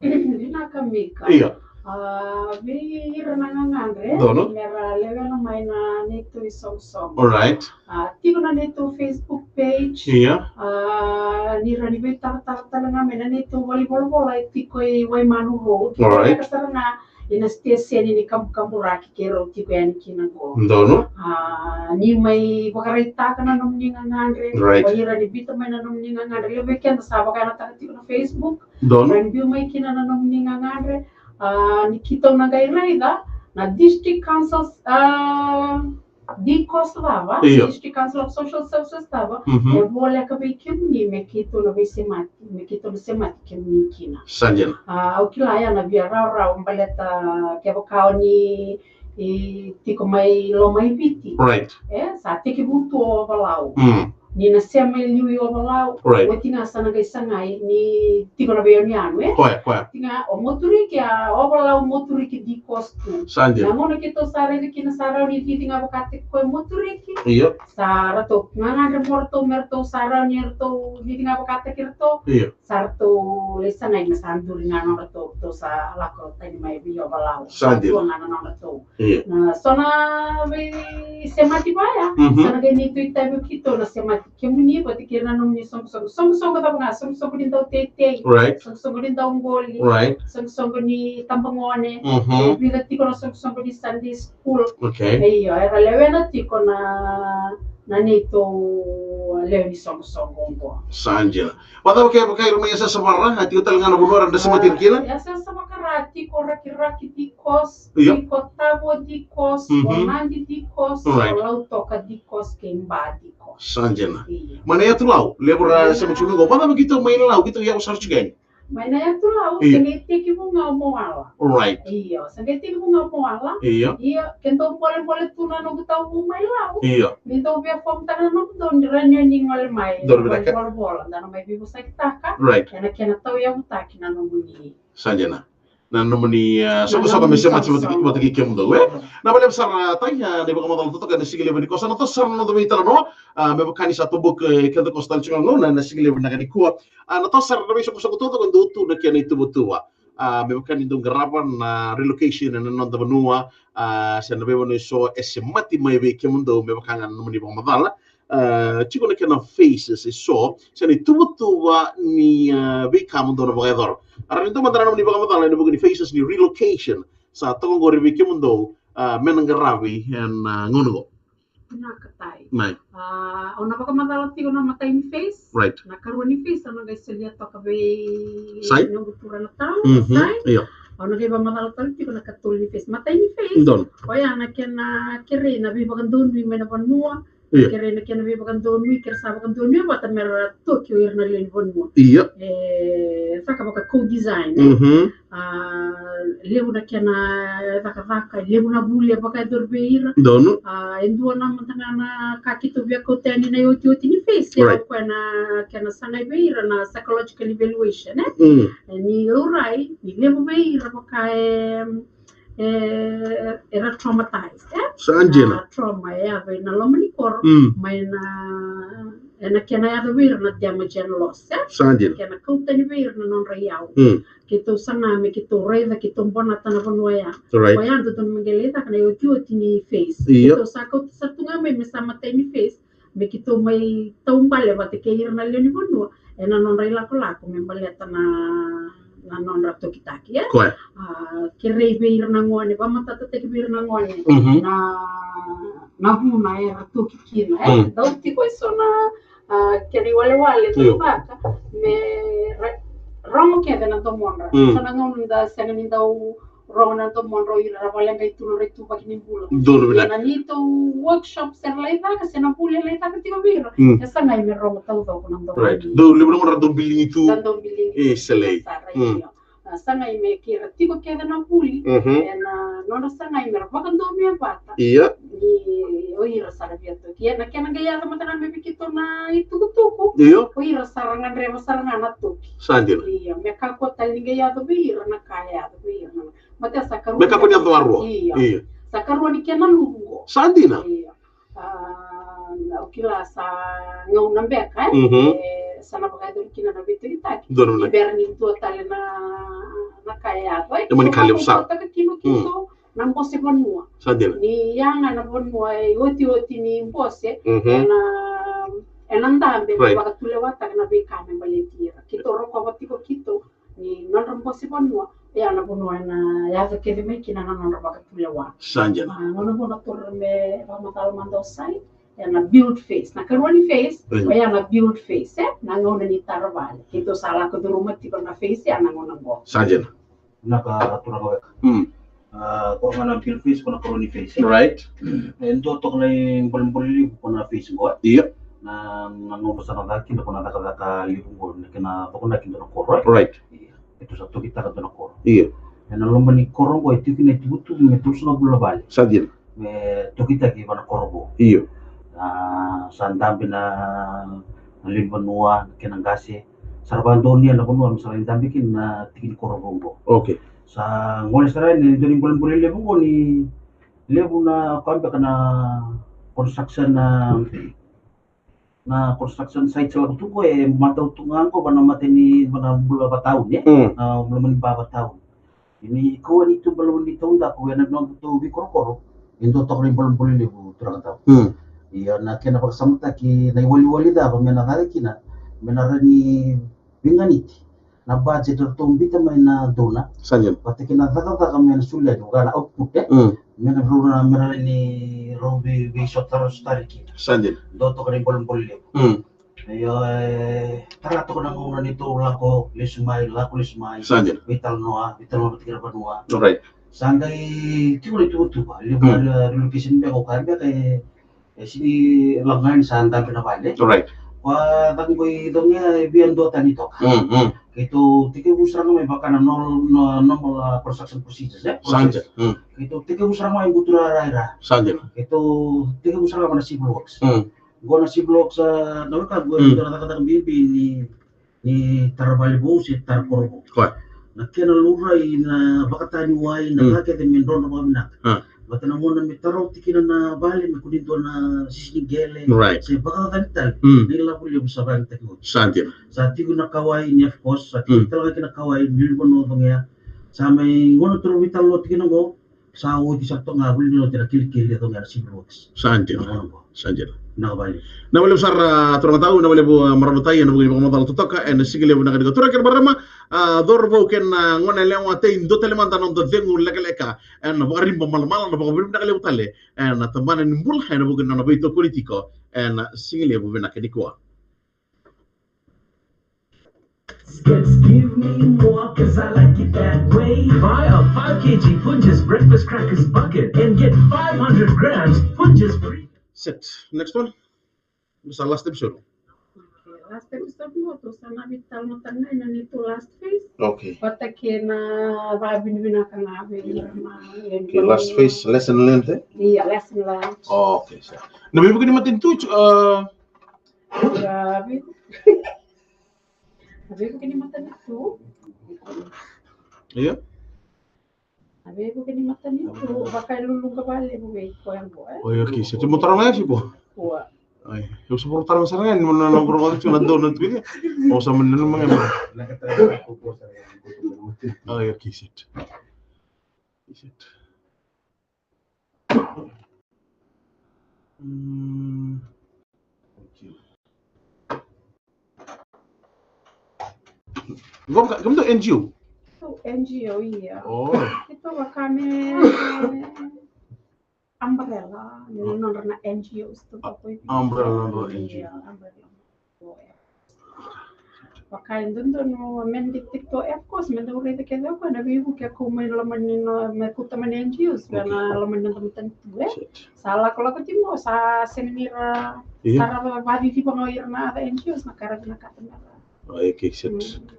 Vinaka Mika. Ia. Ah, vei ira na gagadre, donu, me ra lewena mai na neitou isoqosoqo. Alright. Ah, tiko na neitou Facebook page. Ia. Ah, ni rawa ni veitaratara tale ga mai na neitou valenivolavola e tiko i Waimanu Road. Alright. Ka sara ga ina siteseni ni kabukaburaki keirau tiko yani kina qo. Donu. Ah, ni mai vakaraitaka na nomuni gagadre. Right. O ira ni biuta mai na nomuni gagadre. Levu vei keda sa vakayagataka tiko na Facebook. Donu. Ra ni biu mai kina na nomuni gagadre. Ah, ni keitou na qai raica na District Council, ah, DCOSS cava, io, District Council of Social Services cava, mhm, e voleka vei kemuni me keitou na veisemati, me keitou na semati kemuni kina. Sa dina. Ah, au kila ya na via rawarawa baleta kevaka o ni, e, tiko mai Lomaiviti. Right. E, sa tekivu tu o Ovalau. Mm. Ni na sema e liu i Ovalau. Right. Oti ga sa na qai sagai ni tiko na veiyanuyanu, e? Koya, koya. Oti ga o Moturiki, a Ovalau Moturiki DCOSS tu. Sa dina. Na gauna keitou sa raica kina sa rawa ni cici ga vakataki koya Moturiki. Io. Sa ratou gagadre mo ratou me ratou sa rawa ni ratou cici ga vakataki ratou. Io. Sa ratou lai sagai me sa duri ga nodratou, ratou sa lako tani mai vei Ovalau. Sa dina. Sa dua ga na nodratou. Io. Na so na veisemati vaya, mhm, sa na qai neitou itavi o keitou na semati kemuni vata kei na nomuni soqosoqo. Soqosoqo cava ga, soqosoqo ni dau teitei. Right. Soqosoqo ni dau qoli. Right. Soqosoqo ni tabagone. Mhm. E vica tiko na soqosoqo ni Sunday school. Okay. Io, era lewena tiko na, na neitou lewe ni soqosoqo oqo. Sa dina. Vakacava kevaka ira mai Yasayasa Vakara, a tiko tale ga na vanua ra na semati ira kina? Yasayasa Vakara tiko Rakiraki DCOSS, io, tiko Tavo DCOSS, mhm, o Nadi DCOSS, right, o Lautoka DCOSS kei Ba DCOSS. Sa dina. Io. Mai na yatu Lau, levu ra, io, semati tiko qo. Vakacava keitou mai Lau, keitou yawa sara tiko yani? Mai na yatu Lau, io, se qai tekivu ga o Moala. Right. Io, se qai tekivu ga o Moala. Io. Io, ke dou bolebole tu na noqu tauvu mai Lau. Io. Ni dou via fomutaka na nomudou ni rawa ni o ni gole mai. Dou via volavola, da na mai veivosakitaka. Right. Ena kena tauyavutaki na nomuni. Sa dina. Na nomuni, ah, soqosoqo me semati vata kei kemudou, e? Na vale sara, ah, tagi, ah, na ivakamacala totoka ena siga levu nikua. Sa na toso sara na noda veitalanoa, ah, me vaka ni sa toboka, eh, keda koso tale tiko na gauna ena siga levu nikua. Ah, na toso sara na veisoqosoqo totoka e dua tu na kena ituvatuva. Ah, me vaka ni dau qarava na relocation ena noda vanua, ah, se na veivanua eso e semati mai vei kemudou, me vaka ga na nomuni vakamacala. Ah, tiko na kena phases eso, se na ituvatuva ni, ah, veika mo dou na vakayacora. A rawa ni dua mada na nomuni vakamacala ena vuku ni phases ni relocation sa toka qori vei kemudou, ah, me na qaravi ena, ah, gauna qo. Vinaka Tai. Mai. Ah, au na vakamacala tiko na imatai ni phase. Right. Na ikarua ni phase au na qai solia toka vei Sai. Noqu turaga na tau, Mhm. Sai. Io. Au na qai vakamacala tale tiko na ikatolu ni phase. Imatai ni phase. Donu. Oya na kena kerei na veivakadonui mai na vanua. Io. Kerei na kena veivakadonui, kera sa vakadonui vata mera toki o ira na lewe ni vanua. Io. E, caka vaka co-design, e? Mhm. Ah, levu na kena cakacaka, levu na vuli e vakayacori vei ira. Donu. Ah, e dua na mada ga na ka keitou via kauta yani na iotioti ni phase, e Right. o koya na kena sagai vei ira na psychological evaluation, e? Mm. E, ni rairai, ni levu vei ira vaka e, e, era traumatized, e? Sa dina. Na trauma e yaco ena loma ni koro, Mm. mai na, ena kena yaco vei ira na damage and loss, e? Sa dina. Kena kau tani vei ira na nodra iyau. Mm. Keitou saga me keitou raica, keitou bonata na vanua ya. Right. Koya dodonu me qai lai caka na iotioti ni phase. Io. Keitou sa kauta sara tu ga mai me sa imatai ni phase, me keitou mai taubale vata kei ira na lewe ni vanua ena nodra ilakolako me baleta na, na nodra tokitaki, e? Koya. Ah, kerei vei ira na gone, vakamatatataki vei ira na gone. Mhm. Na, na vuna era toki kina, e? Mm. Dau tiko eso na, ah, kena iwalewale, Io. Dau vaka me ra-, rogo kece na domodra. Mm. So na gauna da sega ni dau rogo na domodra o ira ra vakaleqai tu nodra ituvaki ni bula. Donu vinaka. Ia na neitou workshop se ra lai caka, se na vuli e lai caka tiko vei ira, Mm. e sagai me rogo taucoko na domodra. Right. Dau levu na gauna ra dau biligi tu. Da dau biligi E, tu sele. Sara, Mm. io. A, sagai me kei ira tiko kece na vuli, Mhm. ena nodra sagai me ra vakadonui vata. Ia. Ni o ira sa ra via toki. Ia na kena qai yaco mada ga mai vei keitou na itukutuku. Io. O ira sa ra gadreva sara ga na toki. Sa dina. Ia, me kakua tale ni qai yaco vei ira na ka e yaco vei ira na. Baleta sa karua Me kakua ni yaco varua. Ia. Ia. Sa karua ni kena luvu qo. Sa dina. Ia. Ah, au kila sa gauna beka, e? Mhm. E, sa na vakayacori kina na veitokitaki. Donu na. Ni bera ni dua tale na, na ka e yaco, e? E mani ka levu sara. Sa vakayacori kina Mm. keitou na bose vanua. Sa dina. Ni yaga na vanua e otioti ni bose, Mhm. ena, ena dabe, Right. vakatulewataka na veika me baleti ira. Keitou rokova tiko keitou, ni nodra bose vanua, oya na vanua ena yaco kece mai kina na nodra vakatulewa. Sa dina. Ah, nona vanua toro me vakamacala mada o Sai, ena build phase. Na ikarua ni phase, Mm. oya na build phase, e? Na gauna ni tara vale. Keitou sa lako curuma tiko na phase, ya na gauna qo. Sa dina. Vinaka turaga weka. Mm. Ah, ko ga na build phase, ko na ikarua ni phase, e? Right. E dua toka na ibolebole levu ko na phase qo, e? Ia. Na, na gauna sa na caka kina ko na cakacaka levu qo, na kena tokonaki dua na koro, e? Right. Ia. Keitou sa tokitaka dua na koro. Ia. Ena loma ni koro qo e tiko kina ituvatuva me tolusagavulu na vale. Sa dina. Me tokitaki va na koro qo. Io. Ah, sa dabe na, na lewe ni vanua, na kena qase. Sa ra vakadonuya na vanua me sa lai dabe kina na tiki ni koro vou qo. Okay. Sa gole sara yani e dua na ibolebole levu qo ni levu na, koya beka na construction, na, na construction site sa lako tu qo e matau tu ga qo va na mata ni, va na bula vatauni, e? Mm. Na bula mani ba vatauni. Ni kau yani tu balavu ni taudaku ena nodatou veikorokoro, e dua toka na ibolebole levu turaga tau. Mm. Ia na kena vakasamataki na iwaliwali cava me na caka kina, me na rawa ni veiganiti na budget eratou biuta mai na dona. Sa dina. Vata kei na cakacaka me na soli yani, vaka na output, e? Mm. Me na rau na, me na rawa ni rau vei, veisotara, sotari kina. Sa dina. Dua toka na ibolebole levu. Mm. Io, e, tara toka na gauna ni tou lako lesu mai, lako lesu mai. Sa dina. Veitalanoa, veitalanoa vata kei ira vanua. Alright. Sa qai tiko na ituvatuva, levu Mm. na relocation beka, o koya beka e, e sini lako ga yani sa dabe na vale. Alright. Koya caka qo i Cogia e via duatani toka. Mm, mm. Keitou tekivu sara ga mai vaka na nor-, no-, normal, ah, construction procedures, e? Sa dina. Process. Mm. Keitou tekivu sara ga mai Buturara. Sa dina. Keitou tekivu sara ga mai na civil works. Mm. Qo na civil works, ah, na weka qo, Mm. dua na cakacaka bibi ni, ni tara vale vou se tara koro vou. Koya. na kena laurai na vakatani wai, na ka kece me drodro vakavinaka. Vata na gauna me tarauti kina na vale, me kua ni dua na sisi ni qele, right, se vakacacani tale. Mm. Na ilavo levu sa vakayagataki oti. Sa dina. Sa tiko na kauwai ni, of course, sa tiko tale ga kina na kauwai ni ulunivanua o Cogea. Sa mai gauna toro veitalanoa tiko kina qo, sa oti sara toka ga, vuli ni oti na kilikili e Cogea na Civil Works. Sa dina. Na gauna qo. Sa dina. Vinaka vakalevu. Vinaka vakalevu sara, a, turaga tau, vinaka vakalevu, a, marama tai, ena vuku ni vakamacala totoka ena siga levu vinaka nikua. Turaga kei na marama, a, cauravou kei na, a, gone yalewa, tei dua tale mada na noda cegu lekaleka ena Vakariba Malamala, na vakavinavinaka levu tale ena tabana ni bula ena vuku ni nona veitokoni tiko ena siga levu vinaka nikua. Skits, give me more, 'cause I like it that way. Buy a five K G Punjas breakfast crackers bucket and get five hundred grams Punjas pre- Set. Next one. Sa last episode. Okay, last episode mo tu sa na vital mo tanga ina ni tu last phase. Okay. Vata kei na vavinavinaka ga vei ira na. Okay, last phase, lesson learned, eh? Ia, lesson learned. Oh, okay, so. Na veivuke ni matanitu, uh, Ia, vei-, na veivuke ni matanitu. Ia. Na veivuke ni matanitu, vakailuluqa vakalevu vei koya qo, e? Oi, okay, se tu mo tara mai, Fipo. Ua. Ai, au sa voro tara sara ga, ni mo na, na voro tara tu na dona tu, e? Au sa mani nanuma ga. Ai, okay, set. Set. Mm. Vaka, kemudou N G O? Keitou N G O, ia. Oh. Keitou vaka me umbrella, me nodra na N G Os tu vaka. Umbrella, nodra N G O. Ia, umbrella. Vaka e dodonu me dikdikto, of course, me dau raica kece o koya na veivuke e kau mai loma ni, na, me kauta mai na N G Os, okay, ena loma ni noda matanitu, e? Sa lakolako tiko, sa sega ni ra, ia, sa ra va-, vacici vaka o ira na other N G Os, na ka ra vinakata me ra. Okay, set. Mm.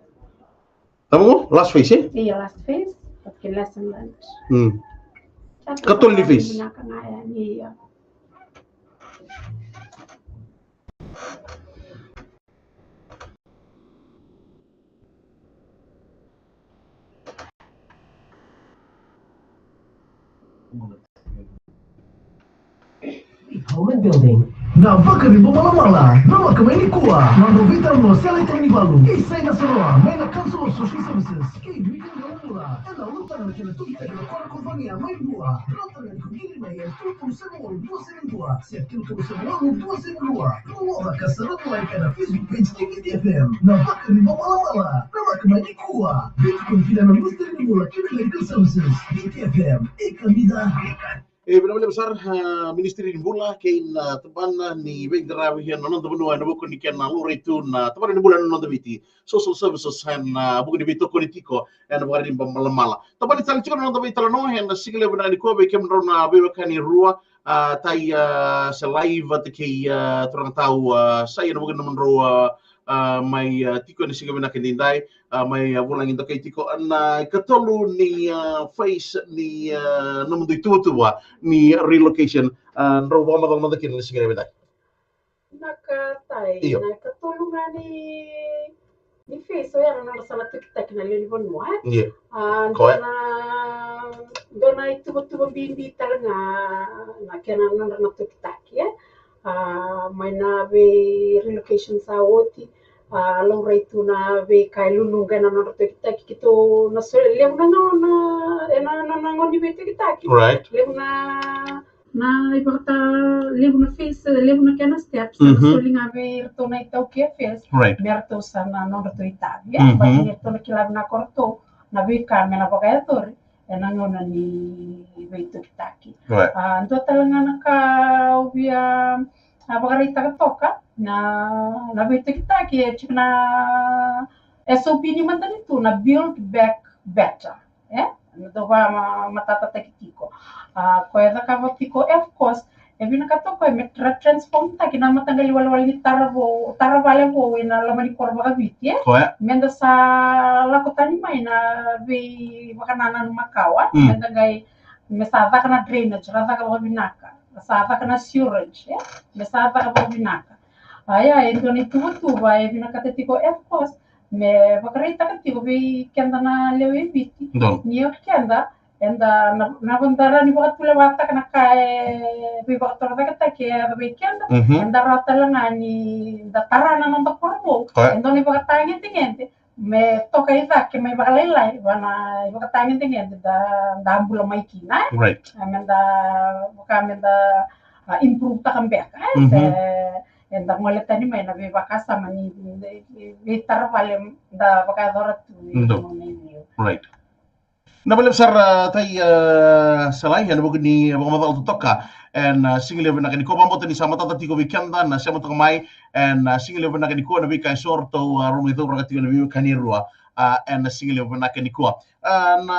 Tama qo? Last phase, e? Ia, last phase, okay, lesson learned. Mm. Katolu ni phase. Vinaka ga yani, ia. Home and building. Na Vakariba Malamala, na lako mai nikua. Na noda veitalanoa se lai tau ni valu. Kei Saina Sarawa, mai na Council of Social Services. Kei Weekend Bula. Ena ulutaga na kena tukitaki na koro ko Cogea mai Bua. Rota na ni ko qiri mai e tolu tolu saiva walu dua saiva dua se tolu tolu saiva walu dua saiva dua. Rogoca ka sarava live ena Facebook page ni Viti F M. Na Vakariba Malamala, na lako mai nikua. Veitukuni kina na Ministry ni Bula kei na Legal Services. Viti F M, e kamida. E, vinaka vakalevu sara, a, Ministry ni Bula kei na, a, tabana ni veiqaravi ena noda vanua ena vuku ni kena laurai tu na tabana ni bula ena noda Viti. Social Services ena, a, vuku ni veitokoni tiko ena Vakariba Malamala. Tabana tale tiko na noda veitalanoa ena siga levu vinaka nikua vei kemudrau na veiwekani rua, a, Tai, a, Salai vata kei, a, turaga tau, a, Sai ena vuku ni nomudrau, a, a, mai, a, tiko ena siga vinaka edaidai, a, mai, a, vulagi dokai tiko. Na ikatolu ni, a, phase ni, a, nomudou ituvatuva ni relocation, a, drau vakamacala mada kina ena siga vinaka. Na ka Tai, io, na ikatolu ga ni, ni phase oya na nodra sa na tukitaki na lewe ni vanua, e? Io. A, dua na, dua na ituvatuva bibi tale ga na kena nodra na tukitaki, e? A, mai na vei relocation sa oti, a, laurai tu na veika e luluqa ena nodra tukitaki, keitou na soli, levu na gauna, ena, na, na gauna ni veitukitaki. Right. Levu na Na ivakata, levu na phase, levu na kena steps, mhm, na soli ga vei iratou na iTaukei Affairs, right, me ratou sa na nodratou itavi, e? Mhm. But ni ratou na kila vinaka o ratou na veika me na vakayacori ena gauna ni veitokitaki. Right. A, dua tale ga na ka au via, a, vakaraitaka toka, na, na veitokitaki e tiko na S O P ni matanitu, na Build Back Better. E? Na dau va ma-, matatataki tiko. A, koya e cakava tiko, of course, e vinakata o koya me tra-, transform taki na mataqali walewale ni tara vou, tara vale vou ena loma ni koro vakaviti, e? Koya. Meda sa lako tani mai na veivakanananu makawa, mm, meda qai, me sa caka na drainage, ra caka vakavinaka. Sa caka na sewerage, e? Me sa caka vakavinaka. A, ia, e dua na ituvatuva e vinakata tiko, of course, me vakaraitaka tiko vei keda na lewe i Viti. Donu. Ni o keda, eda na, na, da rawa ni vakatulewataka na ka e veivakatorocaketaki e yaco vei keda, Mhm. eda rawa tale ga ni da tara na noda koro vou. Correct. E dua na ivakatagedegede me toka i cake mai vakalailai, vua na ivakatagedegede da, da bula mai kina, e? Right. E, me da, vaka me da, a, improve taka beka, e? Mhm. Se, eda gole tani mai na veivakasama ni, ni, ni, veitaravale da vakayacora tu i Donu. Vanua ni liu. Right. Na vakalevu sara, a, tai, a, Salai, ena vuku ni vakamacala totoka ena, a, siga levu vinaka nikua. Vakabauta ni sa matata tiko vei keda na sema toka mai ena, a, siga levu vinaka nikua na veika eso ratou, a, ratou mai cauraka tiko na veiwekani e rua, a, ena siga levu vinaka nikua. A, na,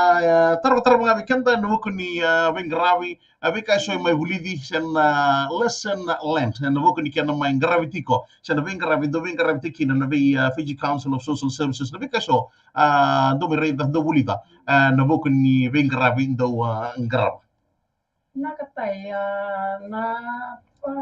a, tarovatarova ga vei keda ena vuku ni, a, veiqaravi, a, veika eso e mai vulici, se na, a, lesson learned ena vuku ni kena mai qaravi tiko, se na veiqaravi dau veiqaravi tiko kina na vei, a, Fiji Council of Social Services, na veika eso, a, dau mai raica, dau vulica, a, na vuku ni veiqaravi dau, a, qarava. Na ka tai, a, na, a,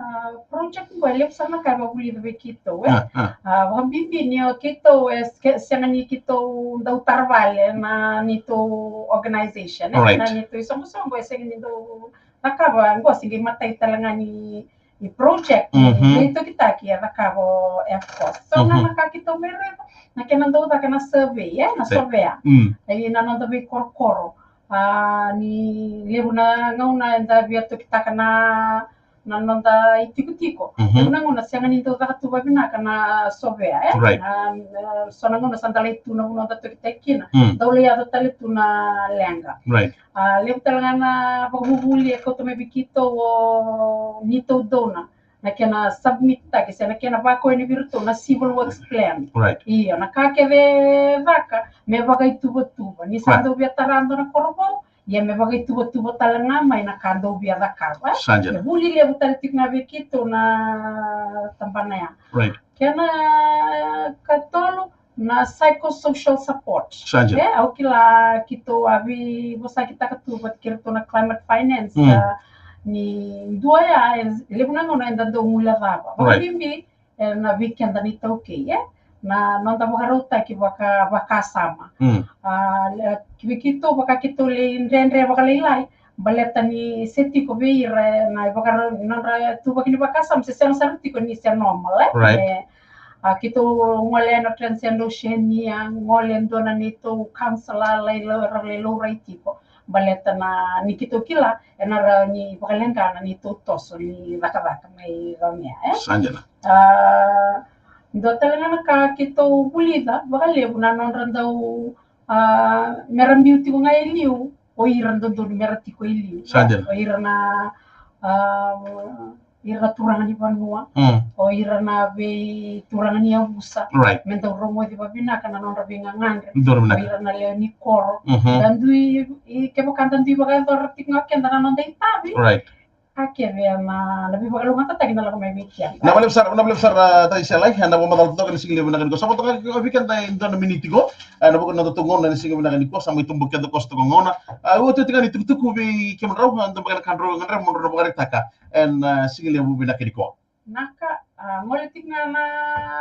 project qo e levu sara na ka e vakavulica vei keitou, e? A, a. A, vakabibi ni o keitou e se-, sega ni keitou dau taravale na neitou organization, e? Right. Na neitou isoqosoqo e sega ni dau cakava, qo se qai matai tale ga ni, ni project, Mhm. ni tokitaki e cakava o F cost. So, Mhm. na, na ka keitou mai raica, na kena dau caka na survey, e? Na Right. survey. Mm. E, na noda veikorokoro. A, ni levu na gauna eda via tokitaka na, na noda itikotiko. Mhm. Levu na gauna sega ni dau caka tu vavinaka na sovea, e? Right. Na, na, so na gauna sa da lai tu na vanua da tokitaki kina. Mm. Dau lai yaco tale tu na leqa. Right. A, levu tale ga na vakavuvuli e kauta mai vei keitou o neitou donor. Na kena submit taki, se na kena vakoya ni vei iratou na civil works plan. Right. Io, na ka kece e caka, me vakaituvatuva. Ni sa Right. dau via tara dua na koro vou, ia me vakaituvatuva tale ga mai na ka dau via cakava. Sa dina. E vuli levu tale tiko ga vei keitou na tabana ya. Right. Kena katolu, na psychosocial support. Sa dina. E, au kila keitou a veivosakitaka tu vata kei iratou na climate finance, Mm. a, ni dua ya, e, levu na gauna eda dau guilecava. Right. Vakabibi, e, na vei keda na iTaukei, e? Na noda vakarautaki vaka, vakasama. Mm. A, le, vei keitou, vaka keitou lai dredre vakalailai, baleta ni se tiko vei ira, e, na ivakarau, nodra ituvaki ni vakasama, se sega sara tiko ni se normal, e? Right. E, a, keitou gole ena Transcend Oceania, gole e dua na neitou counsellor, lai lau-, era lai laurai tiko. Baleta na, ni keitou kila, ena rawa ni vakaleqa na neitou toso ni cakacaka mai Cagea, e? Sa dina. A, dua tale ga na ka keitou vulica vakalevu na nodra dau, a, mera biu tiko ga e liu, o ira dodonu mera tiko e liu. Sa dina. O ira na, a, ira na turaga ni vanua, Mm. o ira na veituraga ni yavusa, Right. me dau rogoci vavinaka na nodra veigagadre, Donu vinaka. o ira na lewe ni koro. Mhm. Da dui, i, kevaka da dui vakayacora tiko ga keda na noda itavi. Right. Ka kece na, na veivakalougatataki na lako mai vei keda. Vinaka vakalevu sara, vinaka vakalevu sara, a, Taisalai, na vakamacala totoka ena siga levu vinaka nikua. Sa vota ga vei keda e dua na miniti qo, a, ena vuku ni noda gauna ena siga vinaka nikua, sa mai tobo keda koso toka gauna. A, otioti ga ni tukutuku vei kemudrau, a, dua beka na ka drau gadreva mo drau na vakaraitaka ena, a, siga levu vinaka nikua. Vinaka, a, gole tiko ga na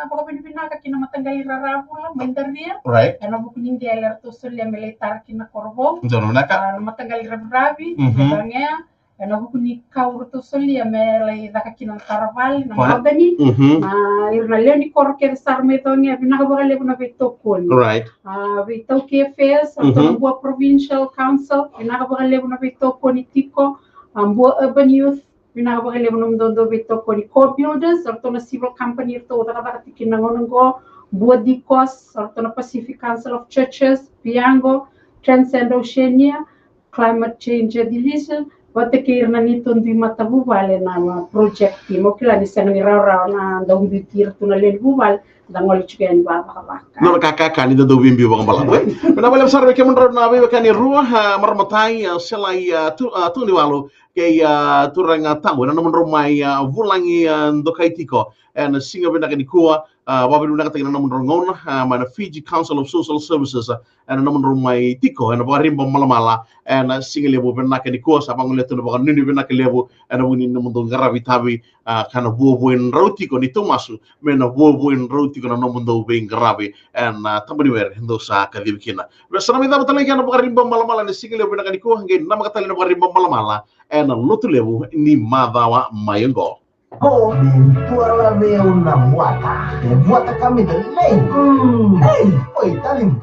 vakavinavinaka ki na mataqali Raravula mai Daria. Right. Ena vuku ni qele eratou solia me lai tara kina na koro vou. Donu vinaka. A, na mataqali Raviravi, Mhm. mai Cagea. Ena vuku ni kau eratou solia me lai caka kina na taravale, na Right. mahogany. Mhm. A, ira na lewe ni koro kece sara mai Cagea, vinaka vakalevu na veitokoni. Right. A, vei iTaukei Affairs, eratou na Mhm. Bua Provincial Council, vinaka vakalevu na veitokoni tiko. A, Bua Urban Youth, vinaka vakalevu na nomudou veitokoni. Core Builders, eratou na civil company eratou cakacaka tiko kina na gauna qo. Bua Decos, eratou na Pacific Council of Churches, Piago, Transcend Oceania, Climate Change Division, vata kei ira na neitou dui matavuvale na, na project team. Au kila ni sega ni rawarawa na dau biuti ira tu na lewe ni vuvale, da gole tiko yani vakavakavaka. Nona kakana ni da dau veibiu vakabalavu, e? Vinaka vakalevu sara vei kemudrau na veiwekani e rua, a, marama tai, a, Selai, a, Tu-, a, Tuniwalu, kei a turaga Tabu ena nomudrau mai a vulagi a dokai tiko ena siga vinaka nikua. A vakavinavinakataki na nomudrau gauna a mai na Fiji Council of Social Services ena nomudrau mai tiko ena vakariba malamala ena siga levu vinaka nikua. Sa vagolea tu na vakanuinui vinaka levu ena vuku ni nomudrau qaravi tavi a ka na vuavuai drau tiko ni tomasu me na vuavuai drau tiko na nomudrau veiqaravi ena tabaniwere dou sa kacivi kina. Vesa na mai cava tale ga na vakariba malamala ena siga levu vinaka nikua, qai namaka tale na vakariba malamala ena Lotulevu ni macawa mai oqo. Ko me dua la vei au na vuata. E vuata ka me da lei. Mm. Ei, oi, darling.